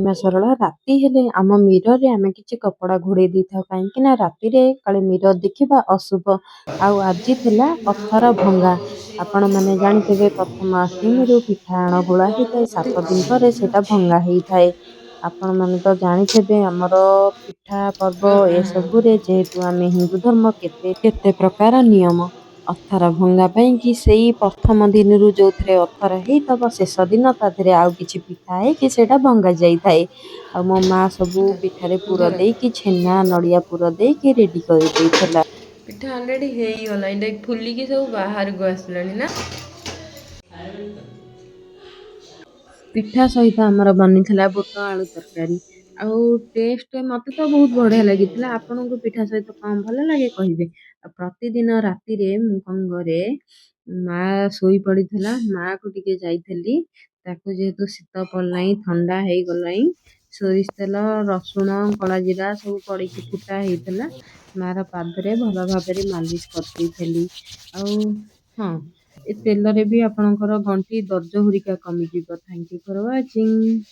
ମା ସରଳା। ରାତି ହେଲେ ଆମ ମିରରରେ ଆମେ କିଛି କପଡ଼ା ଘୋଡ଼େଇ ଦେଇଥାଉ, କାହିଁକି ନା ରାତିରେ କାଳେ ମିରର ଦେଖିବା ଅଶୁଭ। ଆଉ ଆଜି ଥିଲା ଅଥର ଭଙ୍ଗା। ଆପଣମାନେ ଜାଣିଥିବେ, ପ୍ରଥମ ଅଷ୍ଟମୀରୁ ପିଠା ଆଣ ଗୋଳା ହେଇଥାଏ, 7 ଦିନ ପରେ ସେଇଟା ଭଙ୍ଗା ହେଇଥାଏ। ଆପଣମାନେ ତ ଜାଣିଥିବେ, ଆମର ପିଠା ପର୍ବ ଏସବୁରେ ଯେହେତୁ ଆମେ ହିନ୍ଦୁ ଧର୍ମ, କେତେ କେତେ ପ୍ରକାର ନିୟମ। ଅଥର ଭଙ୍ଗା ପାଇଁକି ସେଇ ପ୍ରଥମ ଦିନରୁ ଯେଉଁଥିରେ ଅଥର ହେଇଥିବ, ଶେଷ ଦିନ ତା ଦେହରେ ଆଉ କିଛି ପିଠା ହେଇକି ସେଇଟା ଭଙ୍ଗା ଯାଇଥାଏ। ଆଉ ମୋ ମା ସବୁ ପିଠାରେ ପୁର ଦେଇକି, ଛେନା ନଡ଼ିଆ ପୁର ଦେଇକି ରେଡ଼ି କରିଦେଇଥିଲା। ପିଠା ଅଲରେଡ଼ି ହେଇଗଲାଣି, ଦେଖ, ଫୁଲିକି ସବୁ ବାହାରକୁ ଆସିଲାଣି ନା? ପିଠା ସହିତ ଆମର ବନିଥିଲା ବୁଟ ଆଳୁ ତରକାରୀ। ଆଉ ଟେଷ୍ଟ ମୋତେ ତ ବହୁତ ବଢ଼ିଆ ଲାଗିଥିଲା। ଆପଣଙ୍କୁ ପିଠା ସହିତ କ'ଣ ଭଲ ଲାଗେ କହିବେ। ଆଉ ପ୍ରତିଦିନ ରାତିରେ ମୁଁ କ'ଣ କରେ, ମା ଶୋଇ ପଡ଼ିଥିଲା, ମାଆକୁ ଟିକେ ଯାଇଥିଲି, ତାକୁ ଯେହେତୁ ଶୀତ ପଡ଼ିଲାଣି, ଥଣ୍ଡା ହେଇଗଲାଣି, ସୋରିଷ ତେଲ, ରସୁଣ, କଳା ଜିରା ସବୁ ପଡ଼ିକି ଫୁଟା ହେଇଥିଲା, ମାଆର ପାଦରେ ଭଲ ଭାବରେ ମାଲିସ କରିଦେଇଥିଲି। ଆଉ ହଁ, ଏ ତେଲରେ ବି ଆପଣଙ୍କର ଗଣ୍ଠି ଦରଜ ହେରିକା କମିଯିବ। Thank you for watching.